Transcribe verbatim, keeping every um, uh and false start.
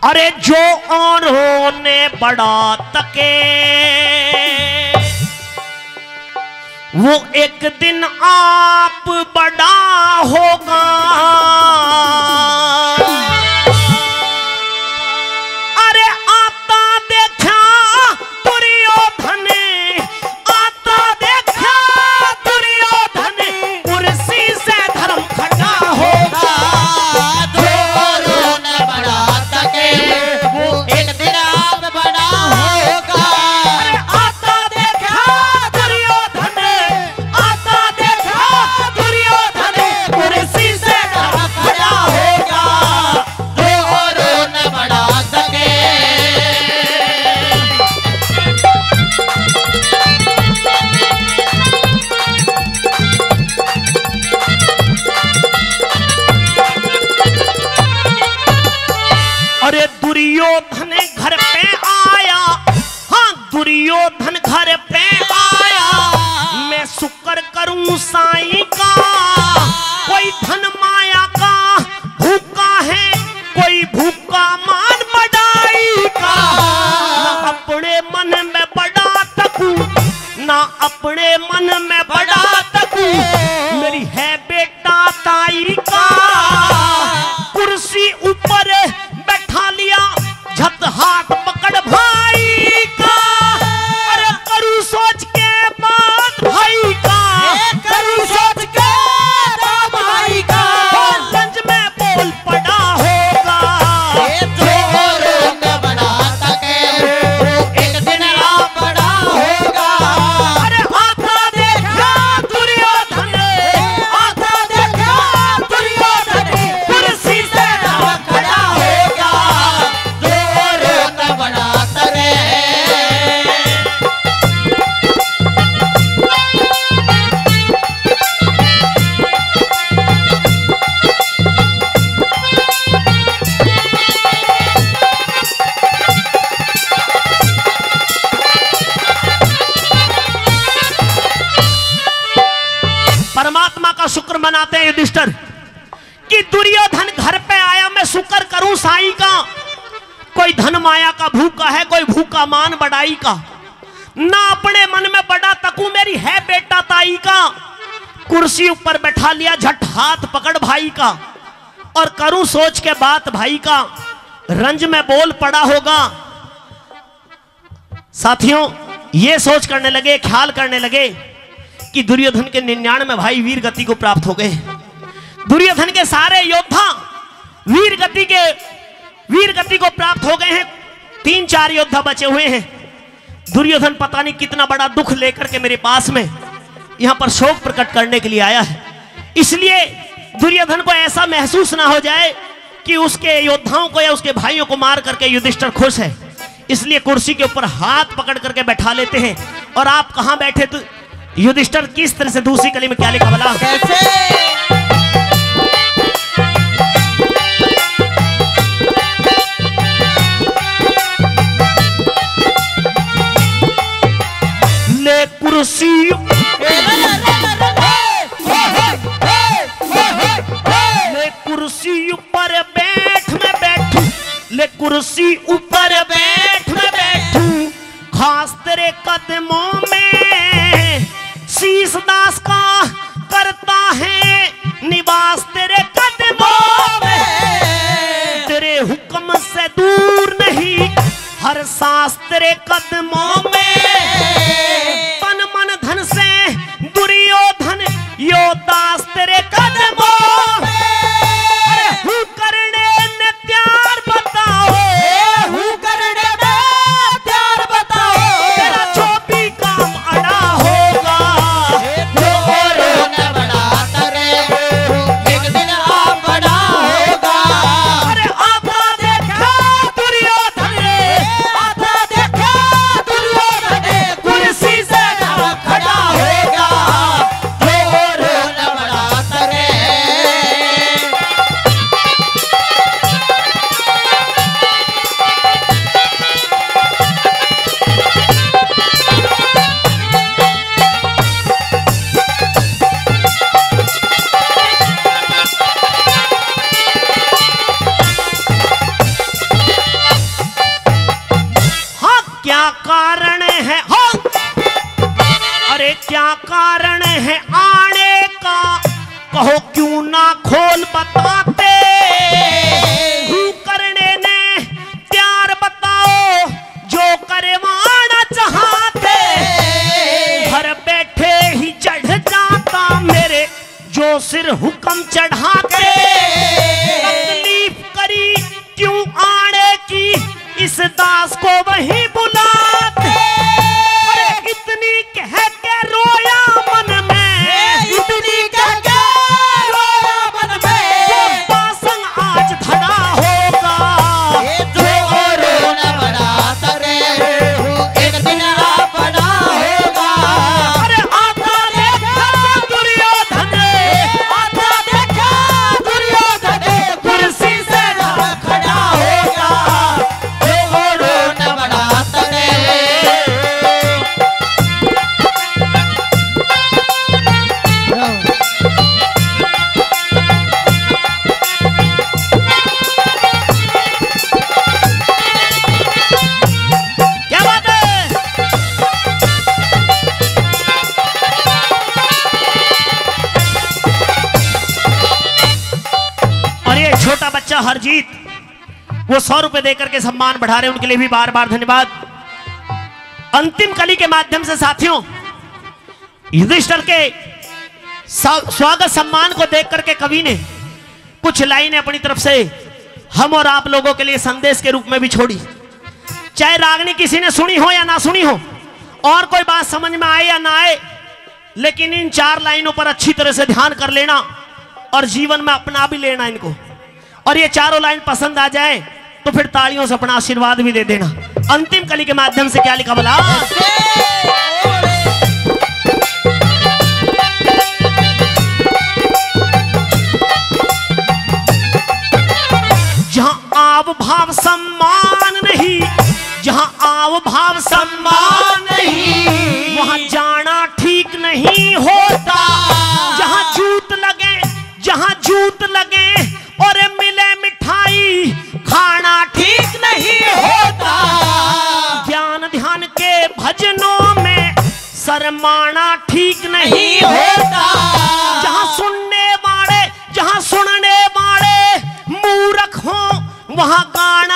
अरे जो औरों ने बड़ा तके, वो एक दिन आप बड़ा होगा। अरे आता देखा दुर्योधन, आता देखा दुर्योधन, कुर्सी से धर्म खड़ा होगा। जो औरों ने बड़ा तके, वो एक दिन आप बड़ा होगा। अरे आता देखा दुर्योधन, आता देखा दुर्योधन, कुर्सी से खड़ा होगा, जो औरों ने बड़ा तके। अरे दुर्योधन घर पे आया, हाँ, दुर्योधन घर पे आया, मैं शुक्र करूं साईं का। कोई धन माया का भूखा है, कोई भूखा मान बड़ाई का। ना अपने मन में बड़ा तकू, ना अपने मन में बड़ा तकू, मेरी है बेटा ताई का। कुर्सी ऊपर बैठा लिया, झट हाथ पकड़ भाई का। अरे करू सोच के बात भाई का, ए, करू सोच के बात भाई का। और गंज में बोल पड़ा होगा। ए, जो औरों ने बड़ा तके, वो एक दिन आप बड़ा होगा। अरे आता देखा दुर्योधन, आता देखा दुर्योधन, कुर्सी से खड़ा होगा, जो औरों ने बड़ा तके। परमात्मा का शुक्र मनाते हैं युधिष्ठिर कि दुर्योधन घर पे आया, मैं शुक्र करूं साईं का। कोई धन माया का भूखा है, कोई भूखा मान बड़ाई का। ना अपने मन में बड़ा तकू, मेरी है बेटा ताई का। कुर्सी ऊपर बैठा लिया, झट हाथ पकड़ भाई का। और करूं सोच के बात भाई का, रंज में बोल पड़ा होगा। साथियों, ये सोच करने लगे, ख्याल करने लगे कि दुर्योधन के निन्यानवे भाई वीर गति को प्राप्त हो गए। दुर्योधन के सारे योद्धा वीर गति के, वीर गति को प्राप्त हो गए हैं। तीन चार योद्धा बचे हुए हैं। दुर्योधन पता नहीं कितना बड़ा दुख लेकर के मेरे पास में यहाँ पर शोक प्रकट करने के लिए आया है। इसलिए दुर्योधन को ऐसा महसूस ना हो जाए कि उसके योद्धाओं को या उसके भाइयों को मार करके युधिष्ठिर खुश है, इसलिए कुर्सी के ऊपर हाथ पकड़ करके बैठा लेते हैं। और आप कहाँ बैठे तो युधिष्ठिर किस तरह से दूसरी कली में क्या लिखा भला? कैसे? ले कुर्सी, ले कुर्सी ऊपर बैठ मैं बैठूं, ले कुर्सी ऊपर बैठ मैं बैठूं, खास तेरे कदमों में शीश दास का करता है निवास तेरे कदमों में, तेरे हुक्म से दूर नहीं हर सांस तेरे कदमों में, तन मन धन से दुर्योधन यो दास तेरे कदमों में। अरे हूँ करने ने त्यार बताओ, ए, हूँ करने ने त्यार बताओ, तेरा जो भी काम अड़ा होगा, ए, जो औरों ने बड़ा करे, एक दिन आप बड़ा होगा। अरे आता देखा दुर्योधन रे, आता देखा दुर्योधन। कारण है हो, अरे क्या कारण है आने का, कहो क्यों ना खोल बताते। हूँ करने ने प्यार बताओ, जो करवाना चाहते। घर बैठे ही चढ़ जाता मेरे जो सिर हुक्म चढ़ाते। तकलीफ करी क्यों आने की, इस दास को वहीं बुलाते। अरे इतनी कह के रोया मन में, इतनी कह के रोया मन में। वो बासंग आज धड़ा होगा। ये जो रो न बड़ा तरे, वो एक दिन अपना होगा। अरे आता देखा दुर्योधन, आता देखा दुर्योधन, कुर्सी से खड़ा होगा। जो रो न बड़ा तरे। क्या बात है? और ये छोटा बच्चा हरजीत, वो सौ रुपए देकर के सम्मान बढ़ा रहे, उनके लिए भी बार बार धन्यवाद। अंतिम कली के माध्यम से साथियों, युधिष्ठिर के सा-, स्वागत सम्मान को देख करके कवि ने कुछ लाइनें अपनी तरफ से हम और आप लोगों के लिए संदेश के रूप में भी छोड़ी। चाहे रागनी किसी ने सुनी हो या ना सुनी हो, और कोई बात समझ में आए या ना आए, लेकिन इन चार लाइनों पर अच्छी तरह से ध्यान कर लेना और जीवन में अपना भी लेना इनको। और ये चारों लाइन पसंद आ जाए तो फिर तालियों से अपना आशीर्वाद भी दे देना। अंतिम कली के माध्यम से क्या लिखा भला? जहाँ आव भाव सम्मान नहीं, जहाँ आव भाव सम्मान नहीं, वहाँ जाना ठीक नहीं होता। जहाँ जूत लगे, जहाँ जूत लगे और मिले मिठाई, खाना ठीक नहीं होता। ज्ञान ध्यान के भजनों में शर्माना ठीक नहीं होता। जहाँ सुनने वाले, जहाँ सुनने वाले मूर्ख हों, वहाँ गाना